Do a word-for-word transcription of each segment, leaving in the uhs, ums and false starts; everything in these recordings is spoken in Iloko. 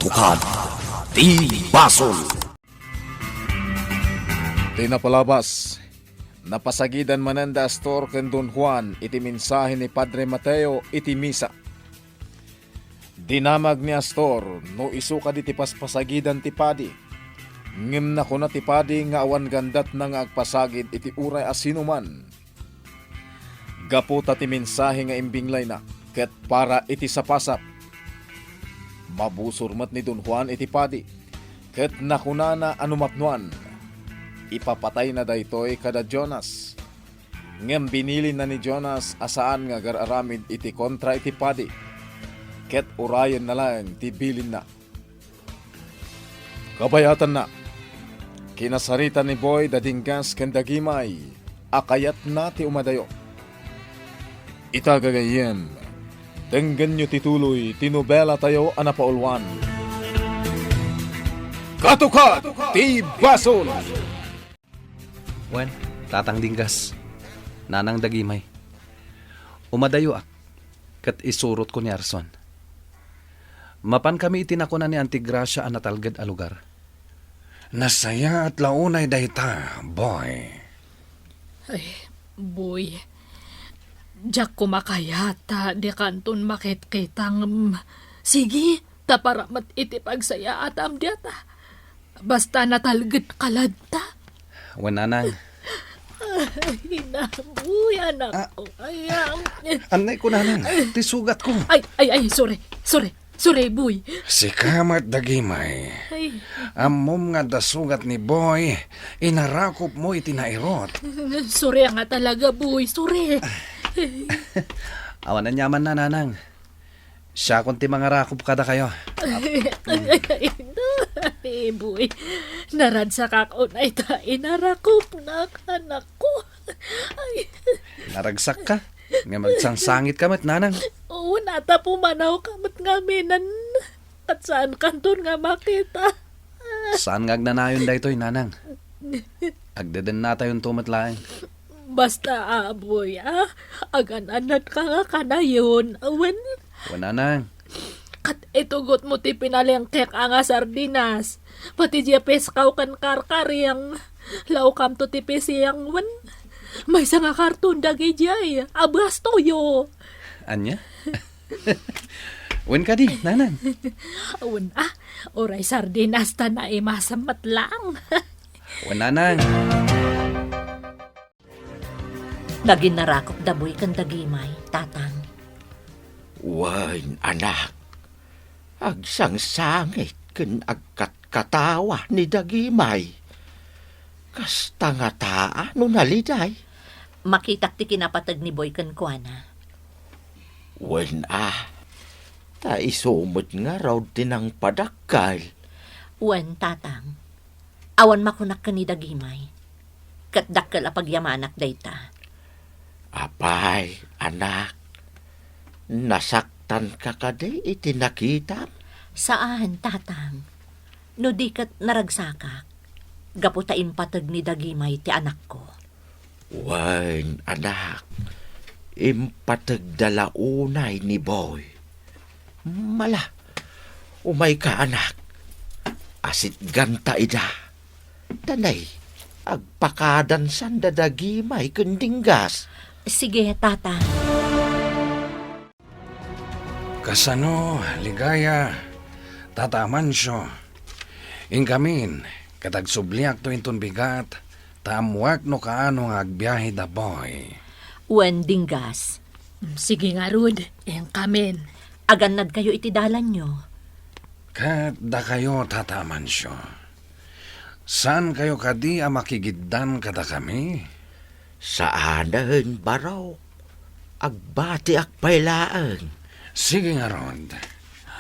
Katukad ti basol. Ti napalabas, napasagidan manen da Astor ken Don Juan iti mensahe ni Padre Mateo iti misa. Dinamag ni Astor no isu kadi ti paspasagidan ti padi. Ngem nakuna ti padi nga awan gandatna nga agpasagid iti uray a sinuman. Gapu ta ti mensahe nga imbinglayna ket para iti sapasap. Mabusor met ni Don Juan iti padi, ket nakunana a no mapnoan, ipapatayna daytoy kada Jonas. Ngem binilinna ni Jonas a saan nga agar-aramid iti kontra iti padi, ket urayenna laeng ti bilinna. Kabayatanna, kinasarita ni Boy da Dinggas ken da Gimay a kayatna ti umadayo. Ita gagayyem, denggenyo ti tuloy ti nobelatayo a napauluan. Katukad ti basol! Wen, Tatang Dinggas, Nanang Dagimay. Umadayoak, ket isurotko ni Arson. Mapankami iti nakuna ni Auntie Gracia a natalged a lugar. Nasayaat la unay dayta, Boy. Ay, Boy. Diak koma kayat ta dikanton makitkita ngem, sige, ta para met iti pagsayaatam dayta. Basta natalgedka latta. Wen, Nanang. Ay, Boy, anak ko. Ay, ah. Annay ko, Nanang. Ti sugatko. Ay, ay, ay, sorry. Sorry. Sorry, Boy. Sika met, Dagimay. Ay. Ammom nga adda sugat ni Boy, inarakopmo iti nairot. Sorry nga talaga, Boy. Sorry. Awan aniamanna, Nanang. Siakon ti mangarakop kadakayo. Ay, Boy. Naragsakak unay ta inarakopnak, anak ko. Ay. Naragsakka? Nga magsangsangitka met, Nanang. Oo, nata pumanawka met ngamin. Ket saankanton nga makita. Saan nga agnanayon daytoy, Nanang? Agdedennatayonto met laeng. Basta, a, Boy, a, agan-annatka nga kanayon, wen? Wen, Nanang. Ket itugotmo ti pinalengkek a nga sardinas, pati diay piskaw ken karkaring. Lawkamto ti pisiang, wen? Maysa nga karton dagidiay a bastoyo. Ania? Wen kadi, Nanang? Wen, a, uray sardinas ta naimasem met laeng. Wen, Nanang. Naginarakop da Boy ken da Gimay, Tatang. Wen, anak. Agsangsangit ken agkatkatawa ni da Gimay. Kasta ngata a no naliday? Makitak ti kinapateg ni Boy kenkuana. Wen a, ta isu met ngarud ti nangpadakkel. Wen, Tatang. Awan makunak ken ni da Gimay. Ket dakkel a pagyamanak dayta. Apay, anak, nasaktanka kadi iti nakitam? Saan, Tatang. No di ket naragsakak, gapu ta impateg ni da Gimay ti anakko. Wen, anak, impategda la unay ni Boy. Mala, umayka, anak. Asitganta ida. Danay, agpakadansanda da Gimay ken Dinggas. Sige, Tata. Kasano, Ligaya, Tata Amancio? Inkamin, ket agsubliakto inton bigat, ta ammoak no kaano nga agbiahe da Boy. Wen, Dinggas. Sige ngarud, inkamin. Agannadkayo iti dalanyo. Ket dakayo, Tata Amancio. Saankayo kadi a makigiddan kadakami? Saanen, barok. Agbatiak pay laeng. Sige ngarud,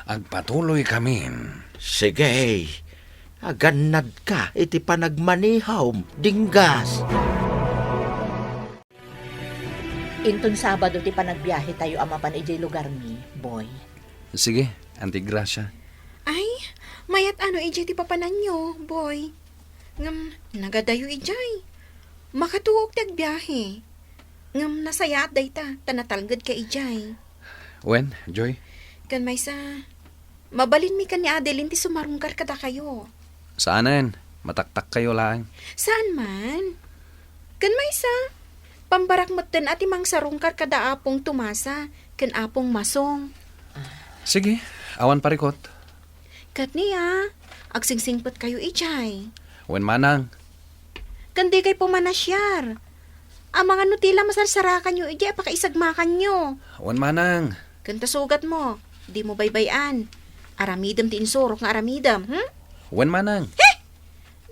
agpatuloykamin. Sige, agannadka iti panagmanihom, Dinggas. Inton Sabado ti panagbiahetayo a mapan idiay lugarmi, Boy. Sige, Auntie Gracia. Ay, mayat a no idiay ti papananyo, Boy. Ngem nagadayo idiay. Makatuok ti agbiahe. Ngem nasayaat dayta, ta natalgedka idiay. Wen, Joy? Ken maysa, Mabalinmi ken ni Adeline ti sumarungkar kadakayo. Saanen, mataktakkayo laeng. Saan man? Ken maysa, pambarak metten a ti mangsarungkar kada Apong Tomasa ken Apong Masong. Sige, awan parikot. Ket ni a, agsingsingpetkayo idiay. Wen manang. Ken dikay pumanasiar. Amangan no ti la masarsarakanyo idiay a pakaisagmakanyo. Wen manang. Ken ta sugatmo, dimo baybay-an. Aramidem ti insurok nga aramidem, hmm? Wen manang. He!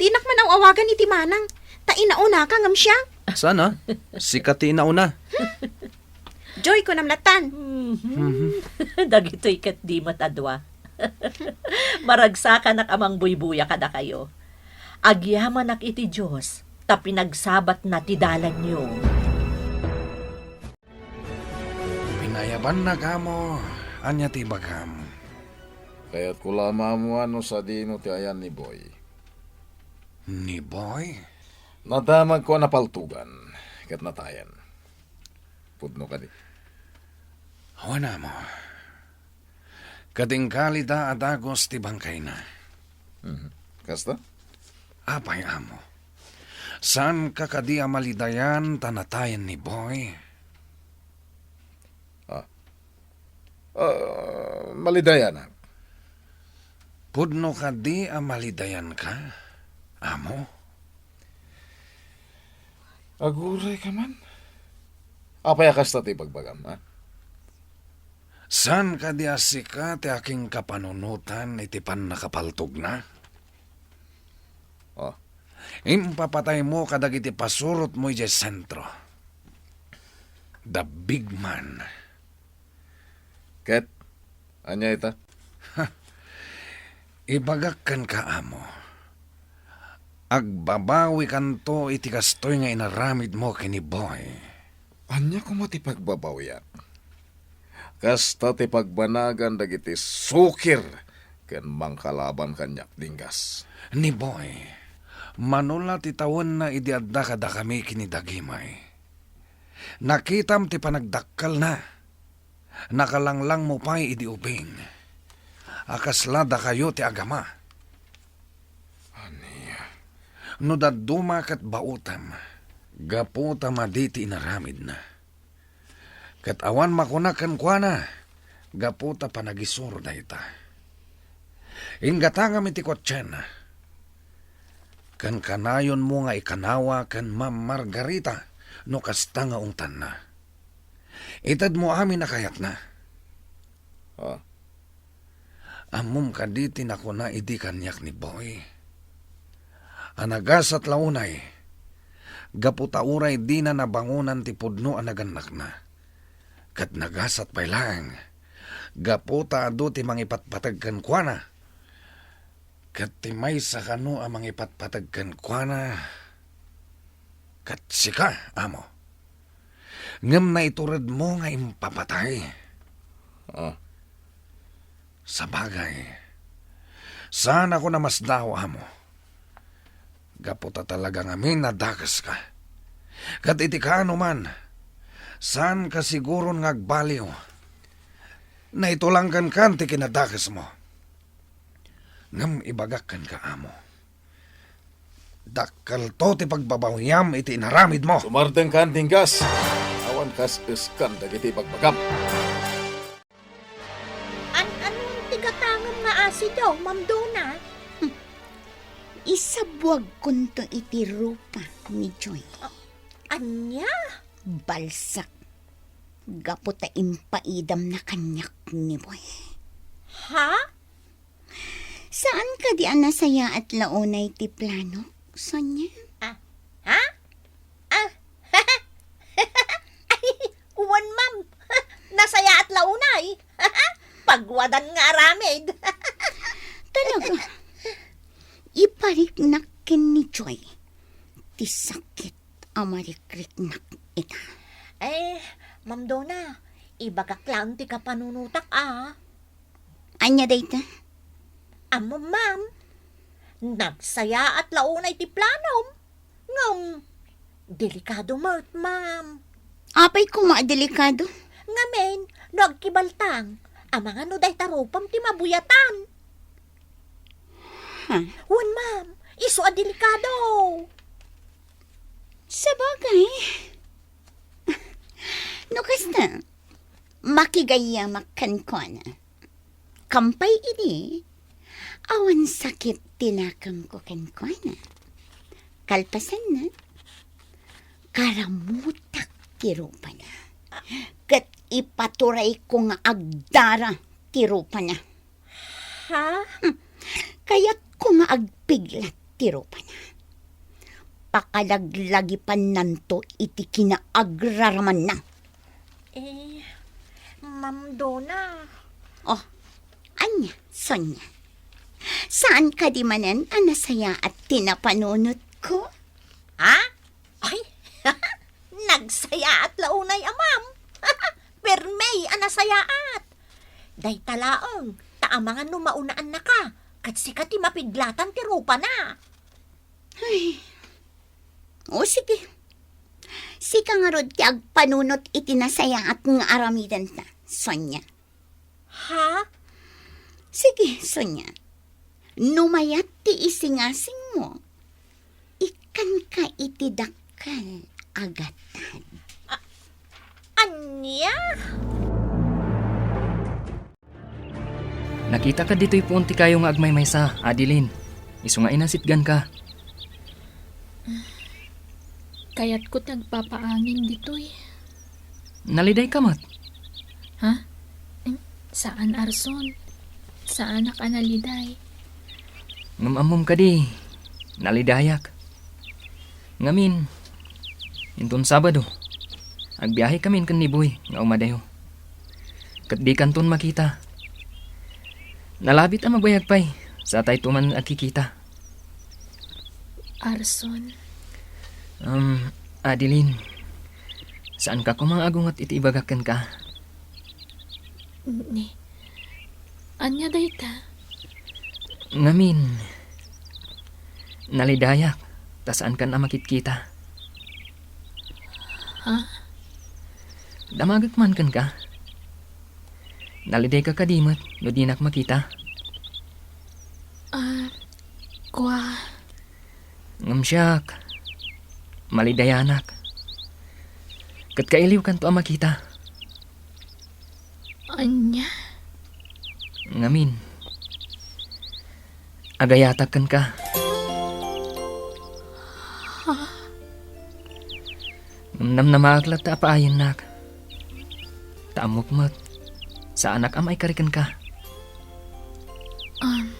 Dinak man aw-awagan iti manang. Ta inaunaka ngem siak. Saan a? Sika ti inauna. Joy, kunam latan. Mhm. Dagitoy ket di met a dua. Maragsakanak a mangbuybuya kadakayo. Agyamanak iti Dios, ta pinagsabatna ti dalanyo. Pinayabannak, amo, ania ti ibagam? Kayatko la a maammuan no sadino ti ayan ni Boy. Ni Boy? Nadamagko a napaltogan, ket natayen. Pudno kadi? Awan, amo. Ket inkalida a dagus ti bangkayna. Mhm. Kasta? Apay, amo. Saanka kadi a malidayan ta natayen ni Boy? Ah. Ah, malidayanak. Pudno kadi a malidayanka, amo? Aguray ka man. Apay a kasta ti ibagbagam, ha? Saan kadi a sika ti akingkapanunotan iti pannakapaltogna? Oh. Impapataymo kadagiti pasurotmo idiay sentro. The big man. Ket, ania ita? Ibagak kenka, amo. Agbabawikanto iti kastoy nga inaramidmo ken ni Boy. Ania koma ti pagbabawiak? Kasta ti pagbanagan dagiti sukir ken mangkalaban kaniak, Dinggas. Ni Boy, mano la ti tawenna idi adda kadakami ken ni Dagimay. Nakitam ti panagdakkelna. Nakalanglangmo pay idi ubing a kasla dakayo ti agama. Ania? No dadduma ket baotam, gapu ta madi ti inaramidna. Ket awan makuna kenkuana, gapu ta panagisuro dayta. Inggatangam iti kotsiena. Ken kanayonmo nga ikanawa ken Ma'am Margarita no kasta nga ungtanna. Itedmo amin a kayatna. Ah. Ammom kadi ti nakuna idi kaniak ni Boy? A nagasat la unay, gapu ta uray dina nabangonan ti pudno a nagannakna. Ket nagasat pay laeng, gapu ta adu ti mangipatpateg kenkuana. Ket ti maysa kano a mangipatpateg kenkuana, ket sika, amo. Ngem naituredmo nga impapatay. Ah. Sabagay, saanako a masdaaw, amo. Gapu ta talaga ngamin a dakeska. Ket iti kaano man, saanka siguron nga agbaliw. Naitulangkankan ti kinadakesmo. Ngem ibagak kenka, amo. Dakkelto ti pagbabawiam iti inaramidmo. Sumardengkan, Dinggas. Awan kas-eskan dagiti ibagbagam. An-ano ti gatangem nga asido, Ma'am Dona? Hmm. Isabuagkonto iti rupa ni Joy. A-, ania? Balsak. Gapu ta impaidamna kaniak ni Boy. Ha? Saan kadi a nasayaat la unay ti planok, Sonia? Ah, ha? Ah, ay, wen, ma'am. Nasayaat la unay. Pagwadan nga aramid. Talaga, ipariknak ken ni Joy ti sakit a marikriknak ita. Eh, Ma'am Dona, ibagak laeng ti kapanunotak, a. Ania dayta? Ammom, ma'am, nagsayaat la unay ti planom. Ngem, delikado met, ma'am. Apay koma a delikado? Ngamin, no agkibaltang, Amangan no dayta rupam ti mabuyatan. Ha? Wen, ma'am, isu a delikado. Sabagay. No kasta, makigayyamak kenkuana. Kampay idi, awan sakit ti nakemko kenkuana. Kalpasanna, karamutak ti rupana. Ket ipaturayko nga agdara ti rupana. Ha? Hmm. Kayatko nga agpiglat ti rupana. Pakalaglagipannanto iti kinaagraramanna. Eh, Ma'am Donna. Oh, ania, Sonia? Saan kadi manen a nasayaat ti napanunotko? Ha? Ay, nagsayaat la unay a ma'am. Permi a nasayaat. Dayta laeng, ta amangan no maunaannaka, ket sika ti mapiglatan ti rupana. Ay. O, sige. Sika ngarud ti agpanunot iti nasayaat nga aramidenta, Sonia. Ha? Sige, Sonia. No mayat ti isingasingmo, ikkanka iti dakkel a gatad. A-, ania? Nakitaka ditoy puon ti kayo nga agmaymaysa, Adeline. Isu nga inasitganka. Kayatko ti agpapaangin ditoy. Nalidayka met? Ha? Em, saan, Arson. Saanak a naliday. Ngem ammom kadi, nalidayak. Ngamin, inton Sabado, agbiahekamin ken ni Boy nga umadayo. Ket dikanton makita. Nalabit a mabayag pay, satayto man agkikita. Arson. Um, Adeline, saanka koma nga agunget iti ibagak kenka? Ni, ania dayta? Ngamin, nalidayak, ta saankan a makitkita. Ha? Damagek man kenka. Nalidayka kadi met no dinak makita? Ah, kua. Ngem siak, malidayanak. Ket kailiwkanto a makita. Ania? Ngamin, agayatak kenka. Ha? Ngem namnamaak latta a paayennak. Ta ammok met, saanak a maikari kenka. Um,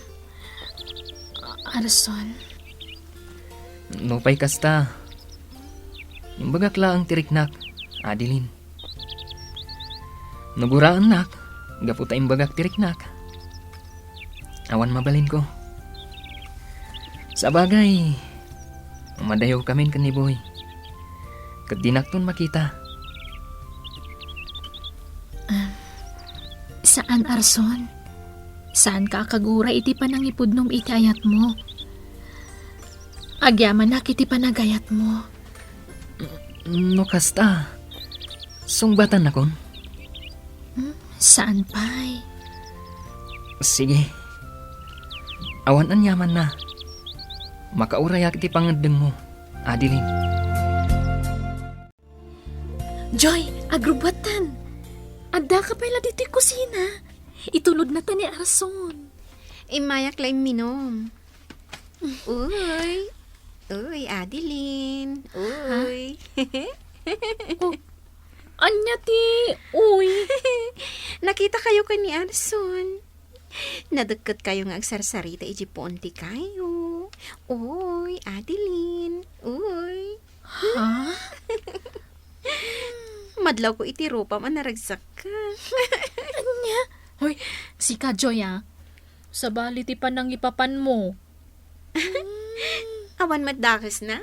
Arson. Nupay kasta, imbagak laeng ti riknak, Adeline. No guraennak, gapu ta imbagak ti riknak, awan mabalinko. Sabagay, umadayokami ken ni Boy. Ket dinakton makita. Ah, saan, Arson. Saanka a kagura iti panangipudnom iti ayatmo. Agyamanak iti panagayatmo. No kasta, sungbatannakon? Hmm, saan pay? Sige. Awan aniamanna. Makaurayak iti pangngeddengmo, Adeline. Joy, agrubbuattan. Addaka pay la ditoy kusina. Itulodnata ni Arson. Immayak la imminom. Uy. Uy, Adeline. Ha? Uy. Oh, ania ti uy? Nakitakayo ken ni Arson. Nadekket kayo nga agsarsarita iti puon ti kayo. Uy, Adeline. Uy. Ha? Madlawko iti rupam a naragsakka. Ania? Hoy, sika, Joy, ah. Sabali ti panangipapanmo. Awan met dakesna?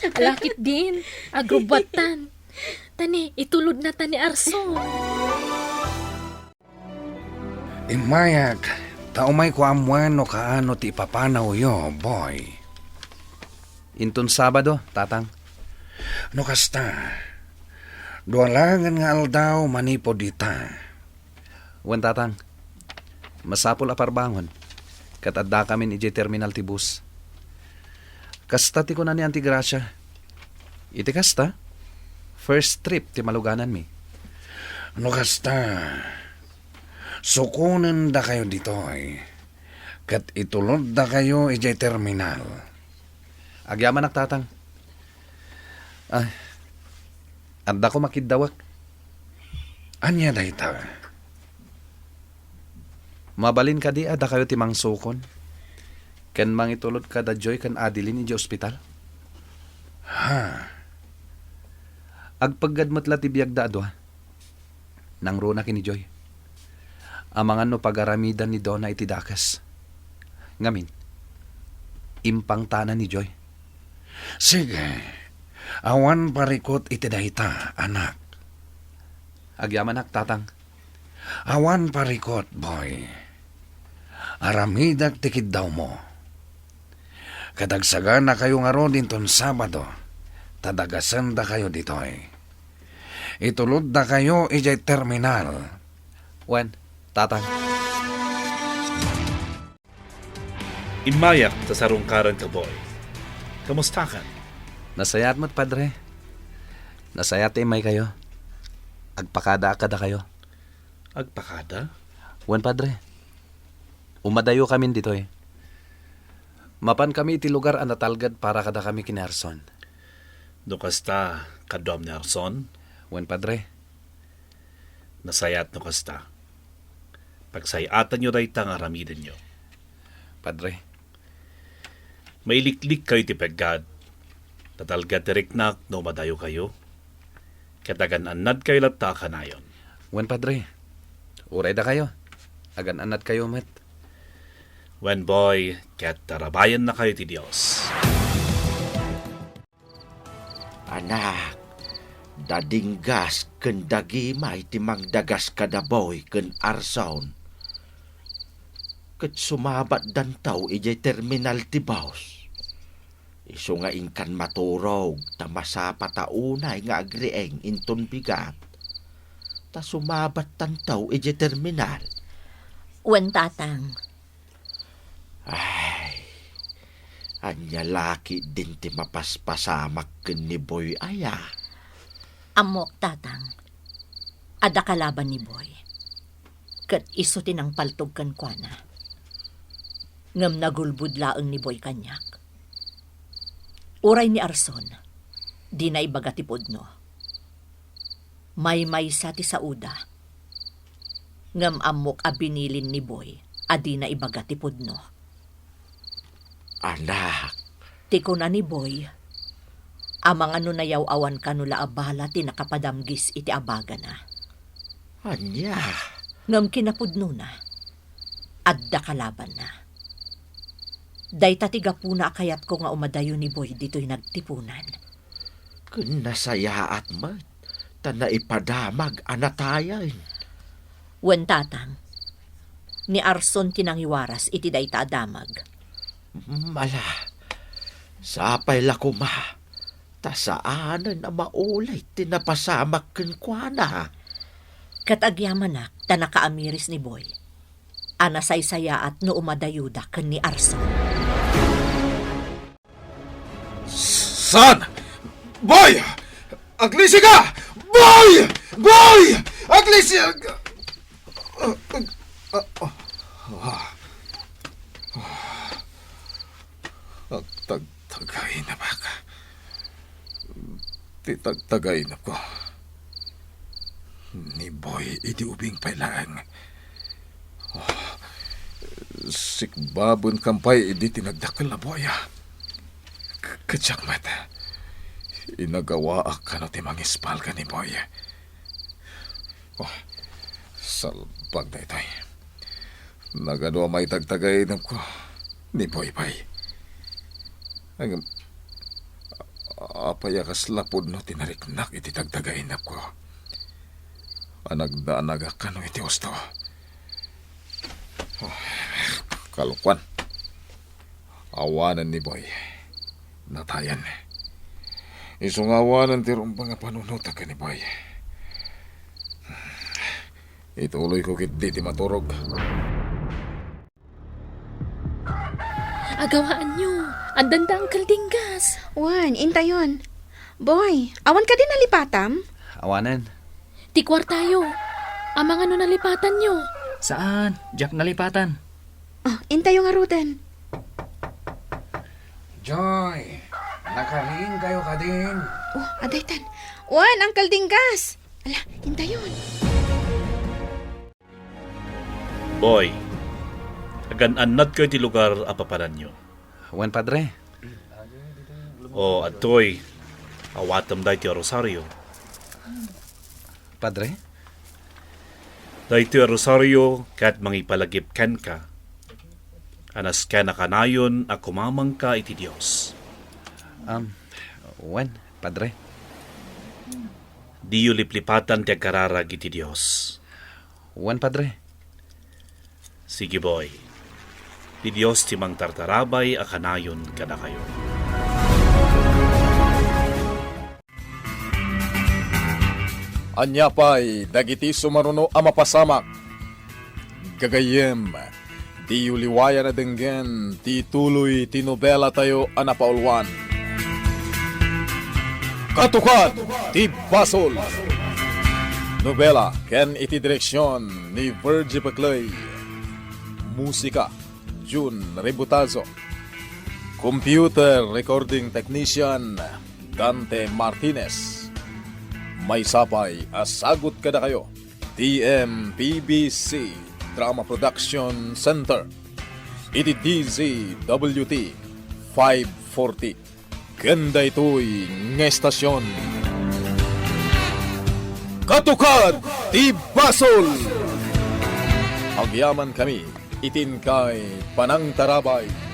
Ala ketdin, agrubbuattan. Ta ni, itulodnata ni Arson. Immayak, ta umayko ammoen no kaano ti ipapanawyo, Boy. Inton Sabado, Tatang. No kasta, dua laengen nga aldaw manipud ita. Wen, Tatang. Masapul a parbangon, ket addakamin idiay terminal ti bus. Kasta ti kuna ni Auntie Gracia. Iti kasta, first trip ti malugananmi. No kasta, sukonendakayo ditoy, ket ituloddakayo idiay terminal. Agyamanak, Tatang. Ay, adda koma kiddawek. Ania dayta? Mabalin kadi a dakayo ti mangsukon ken mangitulod kada Joy ken Adeline idiay ospital? Ha? Agpeggad met la ti biagda a dua. Nangruna ken ni Joy. Amangan no pagaramidan ni Donna iti dakes. Ngamin, impangtana ni Joy. Sige, awan parikut iti dayta, anak. Agyamanak, Tatang. Awan parikut, boy. Aramidek ti kiddawmo. Kadagsaganakayo ngarud inton Sabado, ta dagasendakayo ditoy. Ituloddakayo idiay terminal. Wen, Tatang. Immayak ta sarungkaranka, boy. Kamustakan? Nasayaat met, Padre. Nasayaat ti immaykayo. Agpakadaak kadakayo. Agpakada? Wen, Padre. Umadayokamin ditoy. Mapankami iti lugar a natalged para kadakami ken ni Arson. No kasta, kaduam ni Arson? Wen, Padre. Nasayaat no kasta. Pagsay-atanyo dayta nga aramidenyo. Padre. Mailiklikkayo ti peggad. Natalged ti riknak no umadayokayo. Ket agan-annadkayo latta a kanayon. Wen, Padre. Uray dakayo, agan-annadkayo met. Wen, boy, ket tarabayennakayo ti Dios. Anak, dadinggas ken dagimay ti mangdagas kada boy ken Arson. Ket sumabatdanto idiay terminal ti bus. Isu nga inkan maturog ta masapa ta unay nga agriing inton bigat. Ta sumabattanto idiay terminal. Wen, Tatang. Ay, ania la ketdin ti mapaspasamak ken ni Boy aya? Ammok, Tatang. Adda kalaban ni Boy. Ket isu ti nangpaltog kenkuana. Ngem nagulbod laeng ni Boy kaniak. Uray ni Arson, dina ibaga ti pudno. Maymaysa ti saoda. Ngem ammok a binilin ni Boy a dina ibaga ti pudno. Anak. Ti kuna ni Boy, amangan no nayaw-awan kano la a bala ti nakapadamgis iti abagana. Ania? Ngem kinapudnona, adda kalabanna. Dayta ti gapuna a kayatko nga umadayo ni Boy ditoy nagtipunan. Ken nasayaat met, ta naipadamag a natayen. Wen, Tatang, ni Arson ti nangiwaras iti dayta a damag. Mala, sapay la koma, ta saanen a maulit ti napasamak kenkuana. Ket agyamanak ta nakaamiris ni Boy a nasaysayaat no umadayoda ken ni Arson. Saan? Boy! Aglisika! Boy! Boy! Aglisika! Agtagtagainabak. Ti tagtagainapko. Ni Boy idi ubing pay laeng. Oh, sikbaben kampay idi tinagdakkel a buaya. K-, kadiak met. Inagawaak kano ti mangispalga ni Boy. Oh, salbag daytoy. Nagadu a maitagtagainapko ni Boy pay. Ngem, apay a kasla pudno ti nariknak iti tagtagainapko? A nagdanagak kano iti husto. Oh, kalokuan. Awanen ni Boy. Natayen. Isu nga awanen ti rumbeng a panunotak ken ni Boy. Ituloyko ketdi ti maturog. Agawaanyo, addanda Uncle Dinggas. Wen, intayon. Boy, awan kadi nalipatam? Awanen. Ti kuartayo. Amangan no nalipatanyo. Saan, diak nalipatan. Oh, intayo ngaruden. Joy, nakariingkayo kadin? Oh, adaytan. Wen, Uncle Dinggas. Ala, intayon. Boy, agan-annadkayo ti lugar a papananyo. Wen, Padre. O, adtoy. Awatem daytoy a rosario. Padre? Daytoy a rosario ket mangipalagip kenka a nasken a kanayon a kumamangka iti Dios. Um, wen, Padre. Diyo liplipatan ti agkararag iti Dios. Wen, Padre. Sige, boy. Ti Dios ti mangtartarabay a kanayon kadakayo. Ania pay dagiti sumaruno a mapasamak? Gagayyem, diyo liwayan a denggen ti tuloy ti nobelatayo a napauluan. Katukad ti Basol! Nobela ken iti direksion ni Virgie Peclay. Musika, Jun Rebutazo. Computer Recording Technician, Dante Martinez. Maysa pay a sagut kadakayo, T M P B C Drama Production Center, iti D Z W T five forty. Ken daytoy nga estasion, Katukad ti Basol! Agyamankami iti inkay panangtarabay.